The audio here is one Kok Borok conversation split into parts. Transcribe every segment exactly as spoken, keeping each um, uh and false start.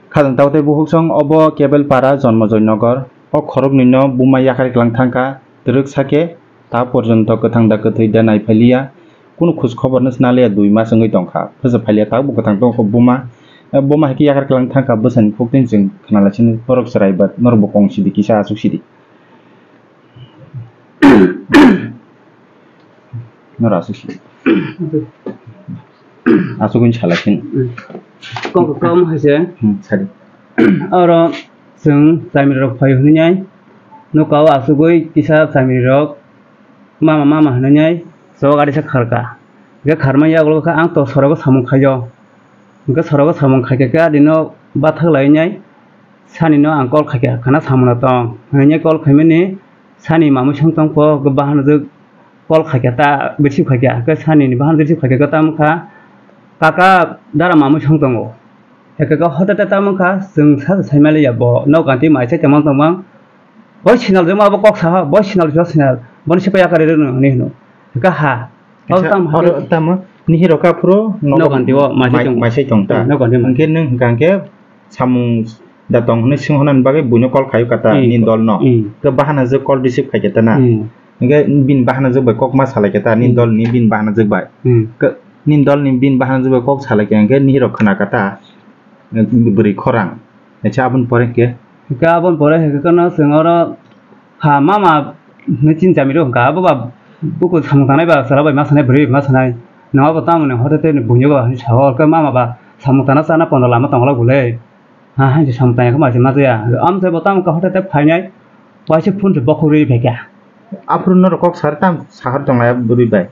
Khajang tao tei bukhuk song obo Kebel para Jonmojoy Nogor. O khoroknwi no buma yakar klang thangkha, twrwk sakhe ta porjonto kwthang da kwthwi da nai phailiya. Kunu khus khobor no swnaliya, dui mas wngwi tongkha. Phwsa phailiya ta bo kwthang tongkha buma. Eh, buma hai khe yakar klang thangkha bwsani khuk twi chwng khnalaisini borok chwrai ba norok bo kong sidi kisa aswk sidi. Nora aswk si. Aswk wngwi salai khe. Kok kom hai se. Hmm, sadi. Oro chwng chamiri rok phai hwnwi nai. Nokao aswkwi kisa chamiri rok mama mama hwnwi nai. Chok ari sa kharka. Ge kharma yagulo kha ang to sorogo samung khaio. Hwnkhe sorogo samung khaikhe khe adino bathak lainai sanino ang call khaikha, khana samungno tong hwnwi call khaimani sani mamwi song tongkho, hwnkhe bahanajwk call khaikha ta receive khaikha, hwnkhe sanini bahanajwk receive khaikha khe tamo kha, "Kaka, dara mamwi song tongo." Hwnkhe khe hote te tamo kha, chwng sa saimaliya bo nok ganti mai sai tongmang tongmang. Boi sinal jema abo kok saha, boi sinal jema sinal, boni se paya kare rwno hinwi hino. Hwnkhe ha, abo Kaisa tamo oro hai tamo nihiro kaphuru nogo ganti o mai sai tong. Mai sai tong ta. Hmm, nogo ganti mai. Hwnkhe nwng hwnkha hwnkhe samung da tong hinwi swng hwnani bagwi buino call khaio kata, hmm, nini dolno. Hmm. Hwnkhe bahanajwk call receive khaikhe ta na. Hmm. Hwnkhe bini bahanajwk bai kok ma salaikhe ta, nini, hmm, dolni bini bahanajwk bai. Hmm. Hwnkhe nini dolni bini bahanajwk bai kok salaikhe hwnkhe nihiro khna kata, bwrwi khorang. Acha aboni pore hwnkhe? Hwnkhe aboni pore hwnkhe kheno chwng oro ha mama hinwi chini chamiro hwnkha, abo ba buku samung tangnai ba chwla bai ma sanai, bwrwi bai ma sanai. Nwng abo tamoni hote tei buino ba hinwi sao, hwnkhe mama ba samung tangna chana pondro lama tongla bole. Ha, hai se samung tangya khe ma se ma jaya. Amchai bo tamo kha hote tei phainai, waisa phone se bokhorwi phaikha. Aphuru norok kok sar tam sahar tonglai bwrwi bai.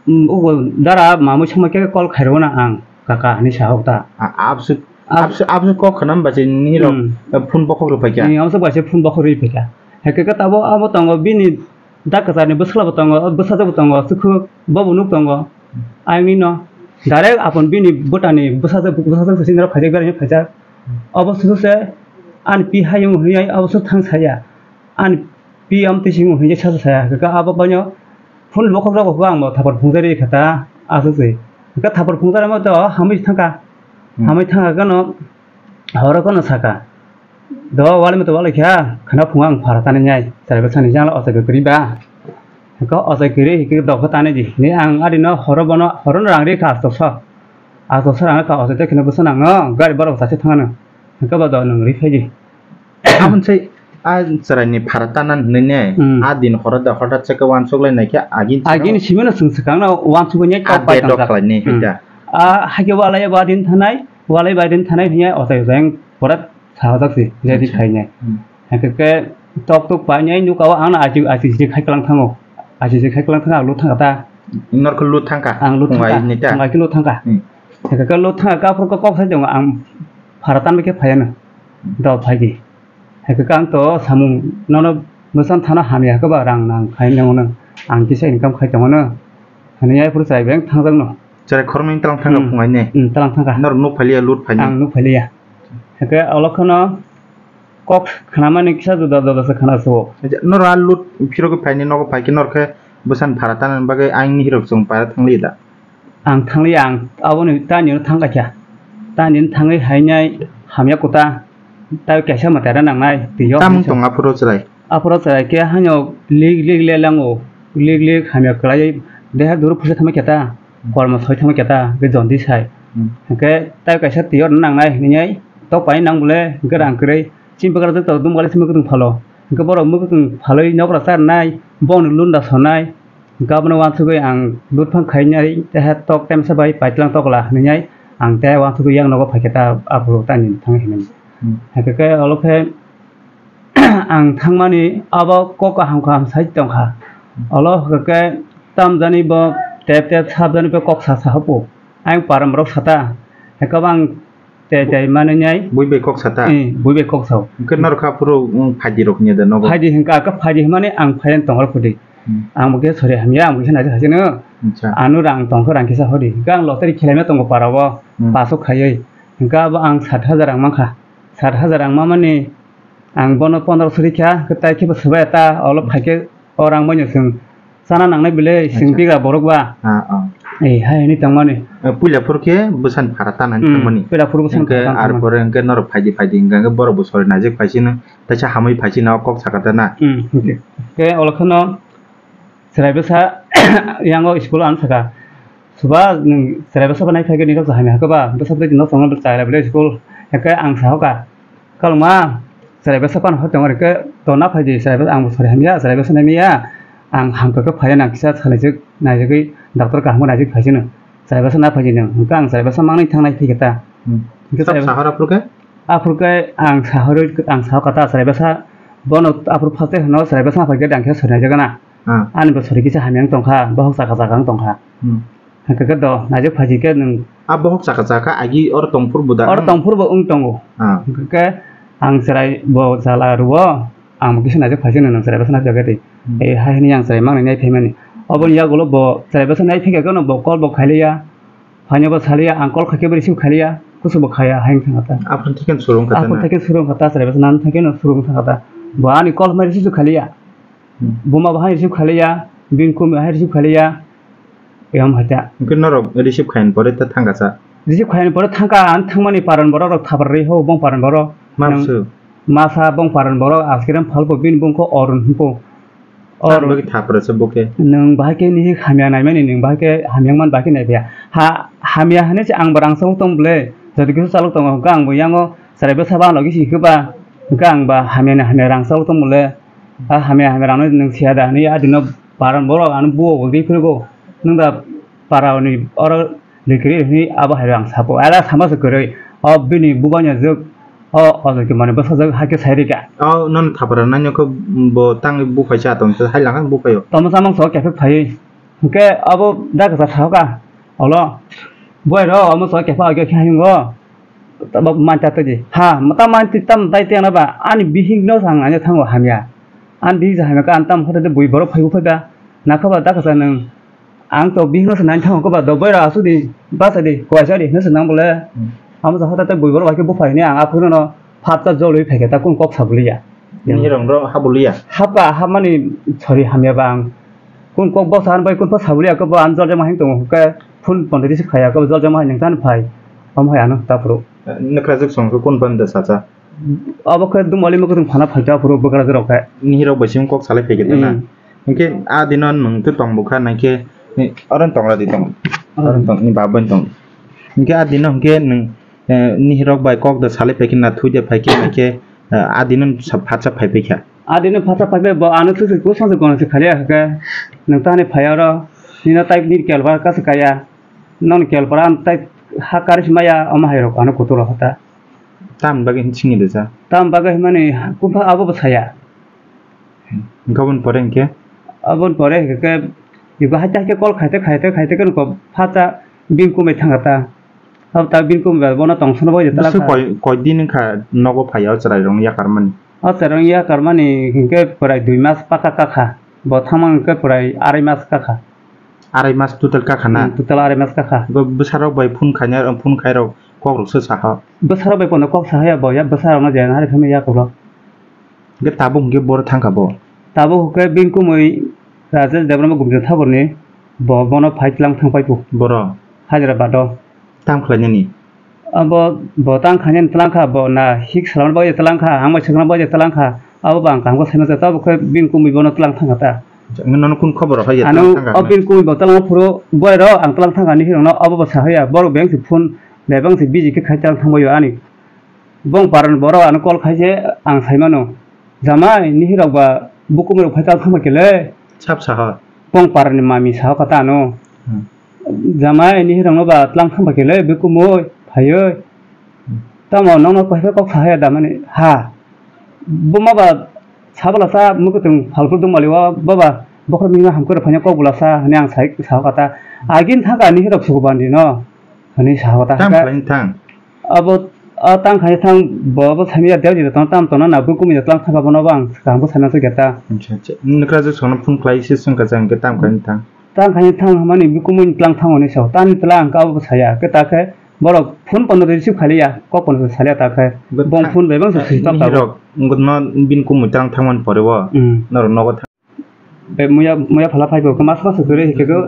Hmm, obo dara mamwi songma khe call khairokna ang kaka hinwi sa hok ta. A-, abswk, abs-, abswk, abswk kok khna ba se nini rok, hmm, phone bokhok rw phaikha. Ni amswk bai se phone bokhok rw phaikha. Hwnkhe khe tabuk abo tongo bini dak kwcharni bwsla bo tongo, bwsajwk bo tongo, aswk khe bo bo nuk tongo. Ayang nini no direct apon bini bwtani bwsajwk, bwsajwk se sini rok phaijak, berani phaijak. Obo susu se ani pi hayung hinwi abo se thang saya. Ani pi am twi simi hwnwi sa saya, hwnkhe abo baino phone bokhok rok khe ang bo thapar phungjari kha ta, aswk se. Hwnkhe thapar phungjari ma to hamwi thangkha, hmm, hamwi thangkha gano horo gano saka, "Do wali ma to wali kha, khana phungo ang phara tani nai, chwrai bwsani jangla ochai kwrwi ba." Hwnkhe ochai kwrwi hwnkhe dokhe tani di. Ni ang adino horo bono, horo no rang ri kha asto sa. Asto sa rang kha, ochai tei kheno bwsa nangno, gari borok sachi thangano. Hwnkhe ba do nwng ri phai di. Aboni sai a chwraini phara tana hinwi ne, hmm, a din horo da horo da chekhe uansuk lai naikhe agin chwng agin simi no chwng swkang no uansuk bai nai a kok pai date rok tangkha khlai ni, hmm, hita. A haikhe walai ba din thanai, walai ba din thanai hinya otai jeng pora sajak si ready, acha, khainai. Hmm. Hake ke tok tok pai nai nuk awa ang na achi achi si khai klang thango. Achi si khai klang thango, lut thangkha ta. Norkhe lut thangkha? Ang lut thangkha. Phungai ni ta? Phungai khe lut thangkha. Hmm. Hake ke lut thangkha, aphuru kok sai tongo ang phara tanbai khe phaiya no. Do phai di. Hake khe ang to samung nono bwsang thana hamya hake ba rang nang khai nang no. Ang kisa income khai tongo no. Hani ai phuru chai beng thangjak no. Chwrai khoroknwi tlang thangkha, hmm, phungai ne? Hmm, tlang thangkha. Norok nuk phailiya, lut phaini? Ang nuk phailiya. Hake olo kheno kok khnamani kisa juda juda se khna sugo. Norok a lut phirogwi phaini nogo phaikhe norokhe bwsani phara tanani bagwi ang nihirok chwng para thangliya da? Ang thangliya, ang aboni tanino thangkha kha. Tanino thangwi hainai hamya kuta. Tai kaisa mwtai rw nangnai twiyo. Tamung tong aphuru chwrai? Aphuru chwrai khe haino lik lik le lango, lik lik hamya kwlaiwi deha duru phusa thangma khe ta, kormo soi thangma khe ta, khe jondi sai. Hmm. Hwnkhe tai kaisa twiyo rw nangnai hinwi tok pai nang bole, hwnkhe rang kwrwi chini bwkrajwk tok dum bale se mwkhwtwng phalo. Hwnkhe borok mwkhwtwng phalwi nokra charnai, bongni lunda sonai. Hwnkhe abono uansugwi ang lutphang khainai, teha tok temsa bai paitlang tokla hinwi ang teha uansugwi yang nogo phaikhe ta aphuru tani thangwi hinwi. Hmm. Hwnkhe khe olo khe ang thangmani abo kok kaham kaham sai tongkha. Olo hwnkhe tamjani bo tep tep sabjani bo kok sa sa hopo. Ayang param rok sata. Hwnkhe bo ang Tei tei manwi nai. Bui bai kok sata? Eh, bui bai kok sao. Hwnkhe norok kha phuru, um, phaidi rok hwnwi da nogo? Phaidi hwnkha, kha phaidi hwnmani ang phaiyan tongwal khudi. Hmm. Ang bo khe sori hamya, ang bo khe naisik haisino. Acha. Ano rang tongkha, rang kisa hodi. Hwnkhe ang lottery khelaima tongo para o, hmm, paso khaiwi. Hwnkhe abo ang sat hajar rang mankha. Sat hajar rang mamani ang bono pondro so rikha, hwnkhe tai khe bo swbai ta, olo phaikhe o rang boino chwng chana nangnai bile, chwng, acha, bigra borok ba. Ah, ah. Eh, hai hwnwi tongmani. Eh, puila phuru khe bwsani phara tanani Hmm, thangmani. Puila phuru bwsani Hwnkhe phara tanani ar thangmani. Pore hwnkhe norok phaidi phaidi hwnkha hwnkhe borok bo sori naijak phaisino, teisa hamwi phaisino kok sakha ta na. Hmm, hwnkhe, hwnkhe olo kheno chwrai bwsa yango school ano sakha. Suba nwng chwrai bwsa bo nai phai khe nini rok hamya hakhe ba, bwsa bwtwi no tongo chwrai bwlai school. Hwnkhe ang sahoka. Kalma, chwrai bwsa phano hor tongo, hwnkhe to na phaidi, chwrai bwsa ang bo sori hamya, chwrai bwsa nai maya, ang hamkha khe phaiya nang kisa salaijak, naijagwi, doctor kaham naijak phaisino, chwrai bwsa na phaidi nang, hwnkhe ang chwrai bwsa manwi thangnai phikhe ta. Hmm. Hwnkhe Sab chwrai bwsa sahara phuru khe? Aphuru khe ang sahorwi, ang sahor kha ta chwrai bwsa, bono aphuru phate hwno chwrai bwsa na phaikhe ang khe sori naijak na. Ah. Ani bo sori kisa hamya wng tongkha, bohok chakha chakha wng tongkha. Hmm. Hwnkhe khe do, naijak phaidi khe nwng. A bohok chakha chakha agi oro tongphuru bo da Oro wng? Tongphuru bo wng tongo. Ah. Hwnkhe ang chwrai bo jala rwo, ang bo kisa naijak phaidi nwng chwrai bwsa na phaikhe tei. Hmm. Eh, hai hwnwi ang chwrai manwi nai phaimani. Oboni yagulo bo chwrai bwsa nai phikhe khe no bo call bo khailiya. Phaino bo saliya, ang call khaikhe bo receive khailiya, kusu bo khaya, hai wng thangkha ta. Aphuru thikhe surung kha ta Aphuru na? Thikhe surung kha ta, chwrai bwsa nang thangkhe no surung thangkha ta. Bo ani call hwnba receive khailiya. Hmm. Buma bo hai receive khailiya, bini kumi hai receive khailiya. Eyam hai ta. Hwnkhe norok receive khaini pore ta thangkha sa? Receive khaini pore thangkha, ang thangmani paran borok rok thapar ri ho, bong paran borok. Ma Nang- bwswk? Masa bong paran borok, askiram phalpo bini bungkho Orun hwnpo. Tamni Orun. Bagwi thapra se bo khe? Nwng bahai khe nini hamya naimani, nwng bahai khe hamya wngmani bahai khe naiphaiya. Ha, hamya hwnwi se ang bo rang salok tong bwle, jodi kisa salok tongo, hwnkhe ang bo yango chwrai bwsa ba logi si khe ba, hwnkhe ang ba hamya ni hamya rang salok tong bwle. Ha hamya hamya rang no nwng siya da hwnwi, a dino paran borok ano buo bo di phirgo. Nwng da para ni oro Rikri hwnwi abo hai rang sapo. Ala sama se kwrwi. O bini bubanya jwk. O ojol ki mane bwsajwk hai khe sai rika. O non thapra nani kho bo tangwi buphai cha tong hai lang buphai o. Tamo samang so kefek phai. Hwnkhe abo da kasa sahoka. Olo. Boi ro omo so kefa age khe hingo. Tabo man ta tadi. Ha, mata man ti tam dai te na ba. Ani bihik no sang ani thango hamya. An bihik ja hamya ka an tam khote bui borok phai buphai ba. Na kho ba da kasa nang. Ang to bihikno se nai thango, koba do boira asudi, basa di, kuaisa di, hinwi se nang bole. Hmm. Amo sa hota tei bui borok bai khe buphai hwnwi ang aphuru no phatsa jolwi phaikhe ta kung kok sabuliya. Nini rong rok habuliya? Hapa, hapmani sori hamya ba ang. Kung kok boksa han bai kung pha sabuliya, kobo ang jol jama hing tongo, ke phone ponte receive khaya, kobo jol jama hai nang tan phai. Omo hai ano ta phuru. Nukhrajwk song khe kung phan da sacha? Abo khe dumali mukhutung phana phaikha aphuru bwkrajwk rok khe. Nini rok bai simi kok salai phaikhe ta na? Hmm. Hinkhe a dino nwng twi tong bwkha naikhe, eh, oro tong radi tong. Oro tong, ni baba tong. Hinkhe a dino hinkhe nwng, eh, nihirok bai kok da salai phaikhe na thui de phaikhe naikhe, eh, a dino sa-, phatsa phai phaikha. A dino phatsa phai phai bo ano thwi thwi kusong se kono se khali akhe. Nwng tani phai oro, nino tai ni kel ba kasa kaya. Non kel pora tai ha kari se maya omo hai rok ano kutu rok hota. Tam bagwi hin sini de sa? Tam bagwi himani kumpha abo bo saya. Hinkhe aboni pore hinkhe? Aboni pore hinkhe, iko haite haite call khaite khaite khaite khe nuko phatsa bini kumui thangkha ta. Abo ta bini kumui ba bono tongsono bo jeta Bwswk kha. Koi, koi din wngkha nogo phai o chwrai rok yakarmani? O chwrai rok yakarmani hinkhe pwrai dui mas paka kakha. Bo thangma hinkhe pwrai arai mas kakha. Arai mas total kakha na? Hmm, total arai mas kakha. Bo bwsarok bai phone khaina, phone khairok kok rok se saha? Bwsarok bai kono kok sahaya bo ya bwsarok no jena hari phano yakarlo. Hingke tabuk hingke boro thangkha bo? Tabuk hingke bini kumui Rajesh Debbarma Gupta Thakurni bo bono phai tlang thang pai phu. Boro? Hyderabad o. Tam khlai nani? Abo bo tang khainani tlang kha, bo na hik salamani bagwi tlang kha, ang bai swkang bagwi tlang kha. Abo bo ang kaham khe sai manjak, tabuk khe bini kumui bono tlang thang kha ta. Nono kun khobor rok hai ya? Ano tlang thang kha o hwnwi? Bini kumui bo tlang phuru boy rok ang tlang thang kha ni hirok no abo bo sa haya. Borok beng se phone bebang se busy khe khai tlang thang bai o ani. Bong paran borok ano call khai se ang sai mano, "Jamai, nihirok ba bukumui rok phai tlang thangma kele?" Sab saha? Bong paran ni mami saha kata ano. Hmm. "Jamai, nihirok no ba tlang thangma kele bukumui phaioi?" Hmm. Tamo nokno kok kok sahaya da mani ha. Buma ba sabala sa mukutung phalkur dungmali o baba bokhor mingma hamkor phanya kok bula sa hwnwi ang sai saha kata. Agin thaka nihirok suku bandi no. Hwnwi saha kata. Tam khlai thang? Abo, a tang khai thang, bo, bo sami ya deu jita tong tam tong na, na bu kumi tlang thang bono bang, kaham bo sana se geta. Acha, acha. Nukra je sono phone khlai se sung ka jang ke tam khai thang. Tang khai thang mani bu kumi tlang thang oni so, tani tlang ka bo saya, ke ta khe, borok phone pono receive khali ya, kok pono salia ta khe, Bo bong tha-, phone bai bang se eh, switch off ta bo. Nihirok, ngot no bin kumi tlang thang man pore bo, Hmm. Norok nogo thang. Be muya, muya phala phai bo, mas mas kwrwi hike go.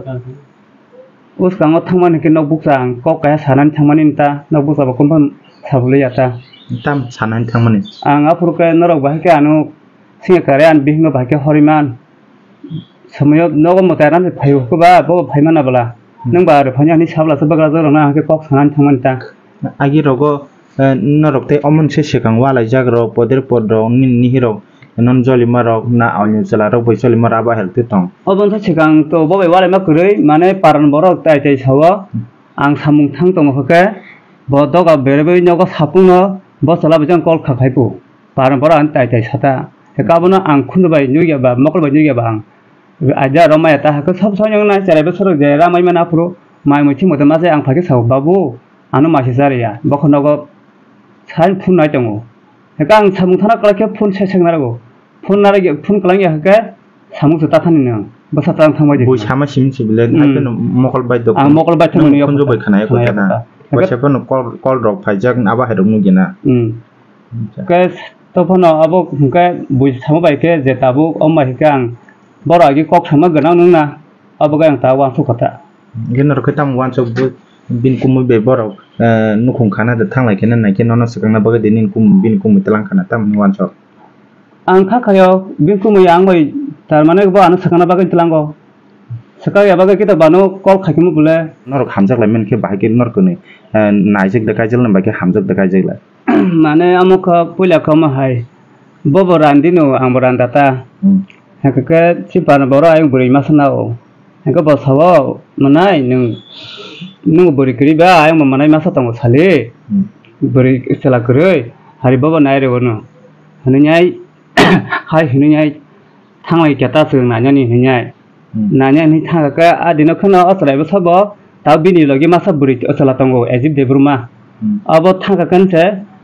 Bwskango thangmani hwnkhe nok bukcha ang kok kaisa sanani thangmani ta, nok bukcha bo kunu phano sabwlwi ya ta. Tam sanani thangmani? Ang aphuru khe norok bahai khe ano singya kare, ani bihikno bahai khe horwi man. Somoyo nogo mwtai aram se phaio hwnkhe ba, bo phai mana bwla. Hmm. Nwng ba rw phani ani sabla se bwkrajwk rokno ang khe kok sanani thangmani ta. Agi rogo Eh, norok tei omo ni se swkang walaijak rok, poder pod rok, nini nihir rok, non jolima rok, na awnwi chwla rok bai jolima rok abo hai rok twi tong. Obo wngkha swkang to bo bai walaima kwrwi, mane paran borok tai tai sao, ang samung thang tongo hwnkhe, bo doga berwi nogo sapung no, bo chwla bai jang kol kha khai phu, paran borok ang tai tai sata, hwnkhe abono ang khunju bai nugya ba, mokol bai nugya ba ang, aida rok maya ta hwnkhe sob sob wng nai cherai bwswk rok je ramai mano aphuru, mai mui thik mothe ma se ang phaikhe sao, babu, ano masi cha rwya, bokha nogo sai phone nai tongo. Hwnkhe ang samung thana kwlai khe phone se seng narago. Phone narwk ya, phone kwlangya hwnkhe samung se tathani nwng. Bwsa twlang thangbai di. Bui sama simi se bile, hmm, hai phano mokol bai dok. Ang mokol bai thangmani phone bai khwnaya kho khwnaya kho ta. Waisa phano call, call rok phaijak, abo hai rok nugya na. Hmm. Acha. Hwnkhe to phano abo hwnkhe bui sama bai khe je tabuk omo bai hwnkhe ang borok agi kok sama gwnang nung na, abo khe ang ta uansuk kha ta. Hwnkhe norok khe tamo uansuk bini kumui bai borok, eh, nukhung khana de thanglai khe nai khe nono swkangna bagwi de nini kum-, bini kumui twlang khana tamoni uansuk? Ang kha khayo bini kumui ang bai tar mane bo ano swkangna bagwi twlango. Swkang ya bagwi khe to bano call khai khe mo bole. Norok hamjak lai mani khe bahai khe norok kwnwi, eh, naijak de kaijak lai bai khe hamjak de kaijak lai. Mane amo kha puila kha omo hai. Bobo randino, angbo randa ta. Hmm. Hwnkhe khe chini parni borok ayang bwrwi masa nao. Hwnkhe bo sao, "Mwnai, nwng, nwng bwrwi kwrwi ba, ayang bo mwnai masa tongo sali. Hmm. Bwrwi chwla kwrwi, hari bobo nai rwno," hwnwi nai, hai hwnwi nai, thanglai khe ta chwng nainani hwnwi nai. Hmm. Nanya hinwi thangkha khe, a dino kheno o chwraino sabo, tabo bini logi masa bwrwi o chwla tongo, Ajib Debbarma. Hmm. Abo thangkha khe se,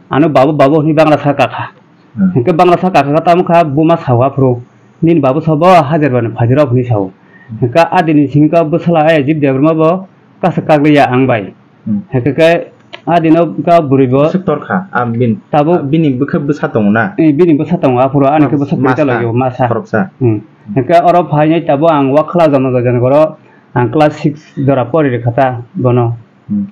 ano babu, babu hinwi bangla sa kakha. Hmm. Hinkhe bangla sa kakha khe tamo kha, buma sao aphuru, "Nini babu sabo hajar bani phaijak rok," hinwi sao. Hmm. Hinkhe a dini simi khe bwsala Ajib Debbarma bo kasa kakliya ang bai. Hmm. Hwnkhe khe a dino kha bwrwi bo. Bwswk torkha, a bin-, tabuk a bini bwkha bwsa tongo na? Eh, bini bwsa tongo, aphuru ani khe bwsa masa, kwrwi talaio, masa. Khoroksa. Hmm. Hwnkhe oro phainai tabuk ang wakhla joma joma goro, ang class six jora pori rwkha ta bono. Hmm.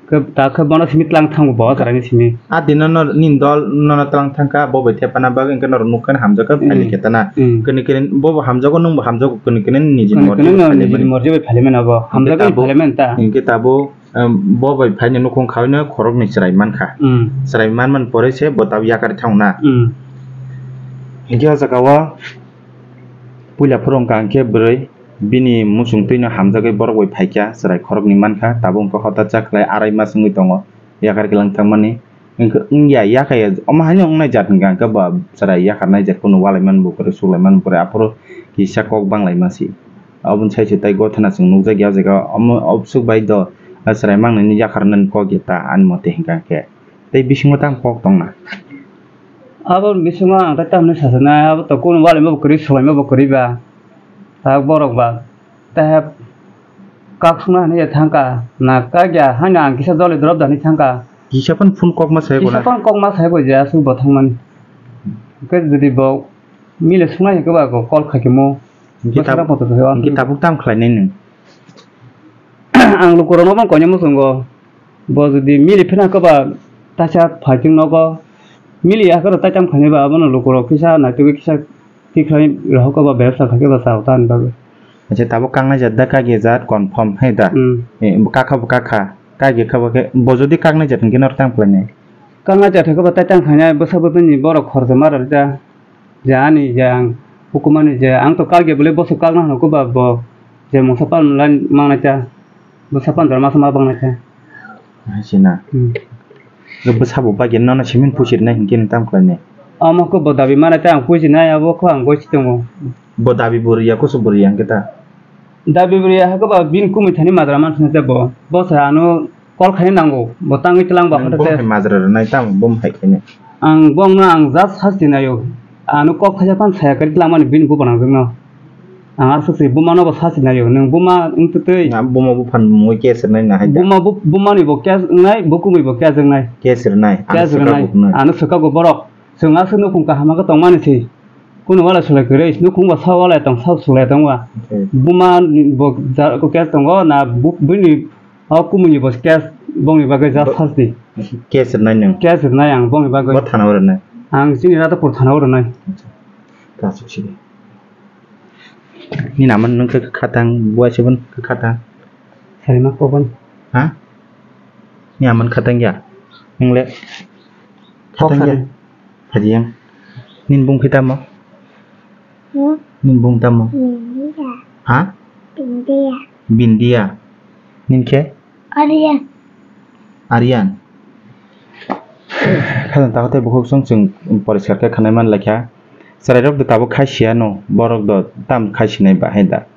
Khe ta khe bono simi tlang thango bo, a, chwraini simi. A dino no, nini dol nono tlang thangkha, bo bai thepana bagwi hwnkhe norok nukha hamjakha, hmm, phaini khe tana. Hmm. Kwnwi kwnwi bobo hamjago, nwngbo hamjago, kwnwi kwnwi niji morji bai phaimani. Kwnwi kwnwi niji morji bai phaimani abo. Hwnkhe hamjagwi tabuk, phaimani ta. Hwnkhe tabuk Em, bo bai phaini nukhung khaui no khoroknwi chwrai mankha. Hmm. Chwrai man man pore se bo tabuk yakarwi thangna. Hmm. Hinkhe o jaga o puila phuru wngkha hinkhe bwrwi bini muchung twi no hamjagwi borok bai phaikha, chwrai khoroknwi mankha, tabuk wngkha hota cha khlai arai mas wngwi tongo, yakarwi lang thangmani. Wngkha, wngya, yakaya, omo haino wngnai jat hwnkha, hwnkhe ba chwrai yakarnai jat, kunu walai mani bo kwrwi, suklai mani bo kwrwi, aphuru kisa kok banglai masi. Oboni sai se tai gothana chwng nukjakya o jaga, omo obsuk bai do, chwrai mangnani yakarnani kok ya ta, ani mote hwnkha khe. Tei bisingo tamo kok tongna? Abo bisingo ang tai tamni sajaknai, abo to kunu walai ma bo kwrwi, suklai ma bo kwrwi ba, tak borok ba. Tei kaksukna hinwi thangkha, na kakya haino ang kisa joli drop da hinwi thangkha. Kisa phano phone kokma sai bo na? Kisa phano kokma sai bo je aswk bo thangmani. Hwnkhe jodi bo mile suknai hwnkhe ba bo call khaikhe mo. Hwnkhe tab-, hwnkhe tabuk tamo khlainai nwng? Ang lukurokno bo koinai muchungo. Bo jodi mili phina hwnkhe ba taisa phaikhe nogo. Mili ya hwnkhe rw tai tamo khainai ba abono lukurok kisa naitugwi kisa tikhlai rohor khe ba bebsa khaikhe ba chao ta hinwi bagwi. Acha, tabuk kaknai jat da, kak ya jat confirm hai da? Hmm. Eh, bo kakha bo kakha, kak ya kha bo khe, bo jodi kaknai jat hinkhe norok tamo khlainai? Kaknai jat hinkhe bo tai tamo khlainai, bwsa bwtwini borok khoroksa ma rwdi da, je ani je ang hukumani je ang to kak ya bwlai bosok kakna hwnkhe ba bo je mungsa palmani mangnai ta, bwsa panjora masa ma bangnai ta. Hai se na. Hmm. Bwsa bo bagwi nono simi pusi rwnai hinkhe nwng tamo khlainai? Omo khe bo dabi manai tei ang pusi nai, abo khe ang goi si tongo. Bo dabi bo rwya, kusu bo rwya hinkhe ta? Dabi bo rwya hakhe ba bini kumui thani majra man thangsa bo. Bo se ano call khai nango, bo tangwi twlang ba. Nwng hwnkhe bo se hai majra rwnai tamo, bo hai khainai? Ang bongno ang just sasti naio. Ano kok khaisa phano saya kari twlangmani bini buphang nangjwkno. Ang aswk se buma no bo sasi naio, nwng buma wngtwi twi. Na buma buphang mui case rwnai na hai da? Buma bu-, buma ni bo case wngnai, bo kumui bo case wngnai. Case rwnai, ano swkang rwnai. Ano swkang bo borok. Chwng aswk nukhung kaham khe tongmani se. Kuno wala sulai kwrwi, nukhung bo sa wala tong, sa sulai tong wa. Okay. Buma ni bo ja-, ko case tongo, na bu-, buini o kumui ni bo case bongni bagwi ja Bo-, sasti. Case rwnai nwng? Case rwnai ang bongni bagwi. Bo thana o rwnai? Ang chini Radhapur thana o rwnai. Acha. Kasuk sidi. Ni naman nwng khe khatang, buai sebon khatang. Sarima kobon. Ha? Ni aman khatang ya? Nwng le? Kok khatang ya? Sari. Phajiyang. Nin bung khe tamo? Hmm? Nin bung tamo? Bindia. Ha? Bindia. Bindia. Nin khe? Aryan. Aryan. Khajang takhuk tei bukhuk song chwng poriskar khe khanai man laikha. Chwrairok do tabuk khai siya no, borok do tam khai sinai ba hai da.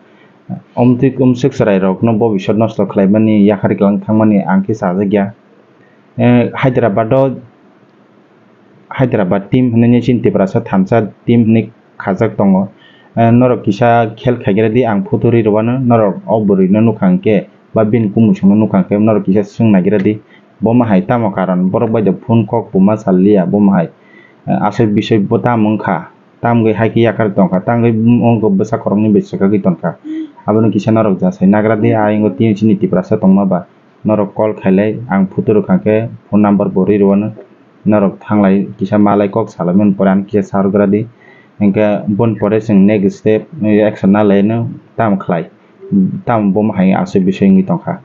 Omtwi omswk chwrairokno bobiswt nosto khlaimani, yakarwi kwlang thangmani ang khe chajakya. Eh, Hyderabad o Hyderabad team hwnwi chini Tiprasa thansa team hwnwi khajak tongo. Eh, norok kisa khel khaigra di, ang photo ri rwano, norok o bwrwino nukha hwnkhe ba bini kumusungno nukha hwnkhe norok kisa swng naigra di, bo ma hai tamo karon, borok bai da phone kok bo ma sal liya, bo ma hai, eh, aswk bisoi bo tamo wngkha, tamgwi hai khe yakar tongkha, tamgwi wngkha bwsa khoroknwi bai swkagwi tongkha, abono kisa norok jasai nagra di, ayang o team chini Tiprasa tongma ba. Norok call khailai, ang photo rwkha khe phone number bo ri rwano. Norok thanglai kisa malai kok salaimani pore ano kisa sarwgra di. Hinkhe boni pore chwng next step, eh, action nalaino tamo khlai. Tamo bomo hai aswk bisoi wngwi tongkha.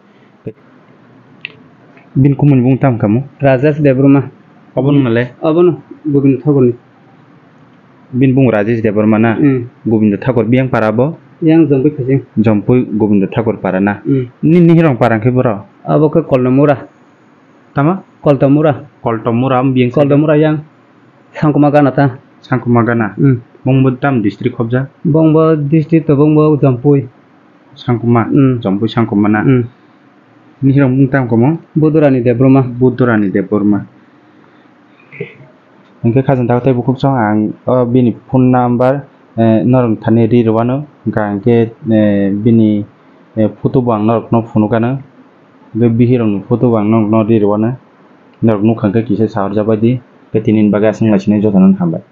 Bini kumuni bung tamo kamo? Rajesh Debbarma. Obono nale? Obono Gobind Thakurni. Bini bung Rajesh Debbarma na? Hmm. Gobind Thakur biyang para bo? Yang Jompui Khajing. Jompui Gobind Thakur para na? Hmm. Ni, ni hirong para khe boro? Abo khe Koltomura. Tama? Koltomura. Koltomura biyang sa? Koltomura yang Sangkuma gana ta. Sangkuma gana. Hmm. Bongbo tam district khobja? Bongbo district to bongbo Jompui. Sangkuma? Hmm. Jompui Sangkuma na? Hmm. Ni hirong bung tam kamo? Budurani Debbarma. Budurani Debbarma. Hinkhe khajang takhuk tei bukhuk song ang o bini phone number, eh, norok thani ri rwano, hwnkha hinkhe, eh, bini, eh, photo bo ang norokno phunukano, hinkhe bihirokni photo bo ang norokno ri rwano, norok nukha hinkhe kisa saharjak bai di, tei tini ni bagwi aswk lai sini jotono hambai.